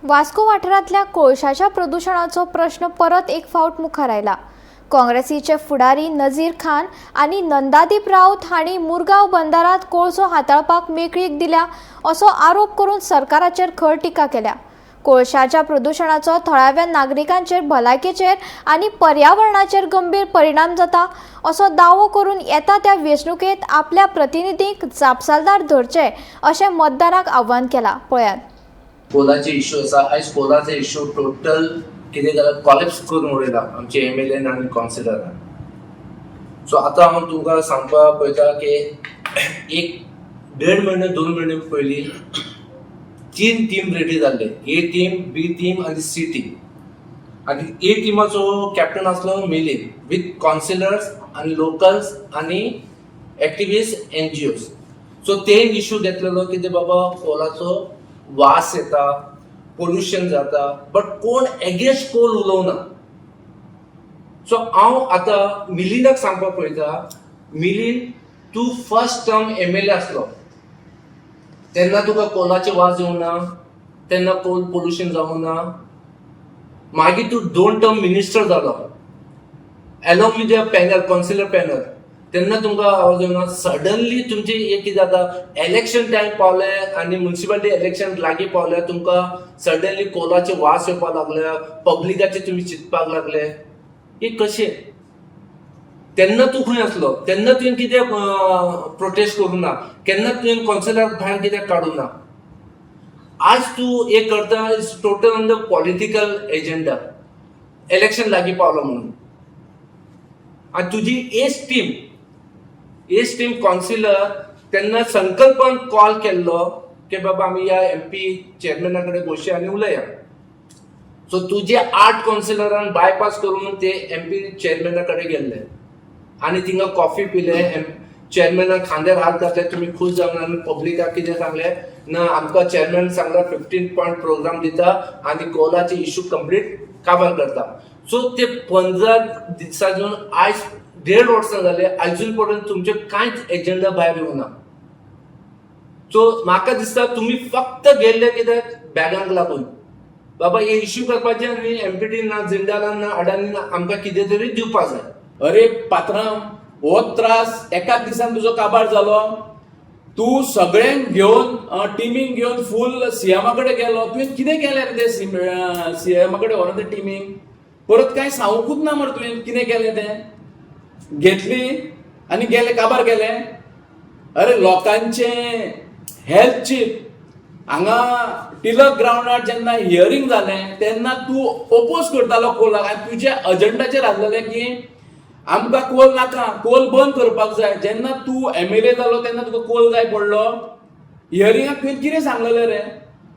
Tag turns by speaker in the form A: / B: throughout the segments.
A: वास्को वाठारांतल्या कोळशाच्या प्रदुशणाचो प्रश्न परत एक फावट मुखार आयला. काँग्रेसीचे फुडारी नझीर खान आनी नंदादीप राऊत हांणी मुरगांव बंदारात कोळसो हाताळपाक मेकळीक दिल्या असो आरोप करून सरकाराचेर खर टिका केल्या. कोळशाच्या प्रदुशणाचो थळाव्या नागरिकांचेर, भलायकेचेर आनी पर्यावरणाचेर गंभीर परिणाम जाता असो दावो करून येता त्या वेंचणुकेत आपल्या प्रतिनिधींक जापसालदार धरचे अशें मतदारांक आव्हान केलां. पळयात.
B: कोलाचे इश्यू आसा. आयज कोलाचे इश्यू टोटल कितें जाला, कॉलेप्स करून उडयला आमचे एमएलएन आनी कावन्सिलरान. सो आतां हांव तुमकां सांगपाक पळयता की एक देड म्हयने, 2 म्हयने पयलीं तीन टीम रेडी जाल्ले, ए टीम, बी टीम आनी सी टीम. आनी ए टिमाचो कॅप्टन आसलो मिलीन विथ कावन्सिलर्स आनी लोकल्स आनी एक्टिविस्ट, एनजीओज. सो ते इश्यू घेतलेलो कितें बाबा, कोलाचो वास येता, पोल्युशन जाता, बट कोण एगेन्स्ट कोल उलोवना. सो हांव आतां मिलिनाक सांगपाक पळयता, मिलीन, तूं फर्स्ट टर्म एमएलए आसलो तेन्ना तुका कोलाचे वास येवना, तेन्ना कोल पोल्युशन जावना. मागीर तूं दोन टर्म मिनिस्टर जालो along with a panel, councillor panel, तेन्ना तुमकां आवाज येवना. सडनली तुमचे एक कितें जाता, इलेक्शन टायम पावले आनी मुन्सिपालिटी इलेक्शन लागीं पावले, तुमकां सडनली कोलाचे वास येवपाक लागले, पब्लिकाचे तुमी चिंतपाक लागले. हे कशें? तेन्ना तूं खंय आसलो? तेन्ना तुवें कित्याक प्रोटेस्ट करूं ना? केन्ना तुवें कावन्सिलराक भायर कित्याक काडूं ना? आज तूं एक करता is total on the political agenda, election लागीं पावलो म्हणून. आनी तुजी एच टीम कावन्सिलर तेन्ना संकल्पान कॉल केल्लो की बाबा, आमी ह्या एमपी चेअरमॅना कडेन बसया आनी उलया. सो तुजे आठ कावन्सिलरान बायपास करून ते एमपी चेअरमॅना कडेन गेल्ले आनी थिंगा कॉफी पिले, चेअरमॅनान खांद्यार हात घातले, तुमी खूश जावन आनी पब्लिकाक कितें सांगलें ना, आमकां चेअरमॅन सांगला, 15 पॉयंट प्रोग्राम दिता आनी कोलाचे इशू कंप्लीट काबार करता. सो ते 15 दिसाजून आयज देड वर्सां जाले, अजून पर्यंत तुमचे कांयच एजेंडा भायर येवना. सो म्हाका दिसता तुमी फक्त गेल्ले कित्याक, बॅगांक लागून. बाबा, हे इश्यू करपाचे आनी एमपीटी ना, जिंदालान ना, अडानी ना, आमकां कितें तरी दिवपा जाय.
C: अरे पात्रांव, हो त्रास एकाच दिसान तुजो काबार जालो. तूं सगळ्यांक घेवन, टिमींक घेवन फूल सीएमा कडेन गेलो. तुवें कितें केलें रे ते सीएमा कडेन व्हरोन ते टिमीक? परत कांय सांगूंकूच ना मरे तुवें कितें केलें तें. घेतली आनी गेले, काबार गेले. अरे, लोकांचें हेल्थ चीत. हांगा टिलक ग्रावंडार जेन्ना हियरींग जालें तेन्ना तूं ओपोज करतालो कोलाक आनी तुज्या अजंडाचेर आसलेलें की आमकां कोल नाका, कोल बंद करपाक जाय. जेन्ना तूं एमएलए जालो तेन्ना तुका कोल जाय पडलो. हियरिंगाक तुवें कितें सांगलेलें रे?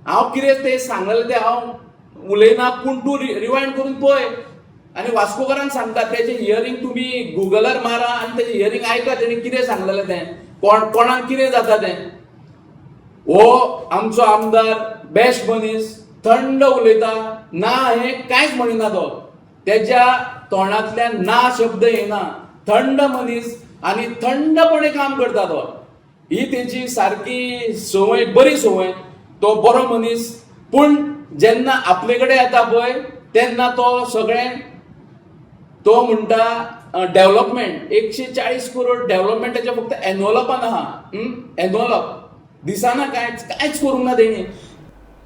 C: हांव कितें तें सांगलेलें तें हांव उलयना, पूण तूं रिवायंड करून पळय आनी वास्कोकारांक सांगता, तेजें हियरींग तुमी गुगलार मारा आनी तेजें हियरींग आयका, तेणी कितें सांगलेलें तें, कोण कोणाक कितें जाता तें. हो आमचो आमदार बेस्ट मनीस, थंड उलयता. ना हें कांयच म्हणिना तो, तेज्या तोंडांतल्यान ना शब्द येना. थंड मनीस आनी थंडपणे काम करता तो. ही तेजी सारकी संवय, बरी संवय. तो बरो मनीस, पूण जेन्ना आपले कडेन येता पळय तेन्ना तो सगळें तो म्हणटा डेव्हलपमेंट. 140 करोड डेव्हलपमेंटाच्या फक्त एनवलपान आहा. एनवलप दिसना, कांयच कांयच करूंक ना तेणी.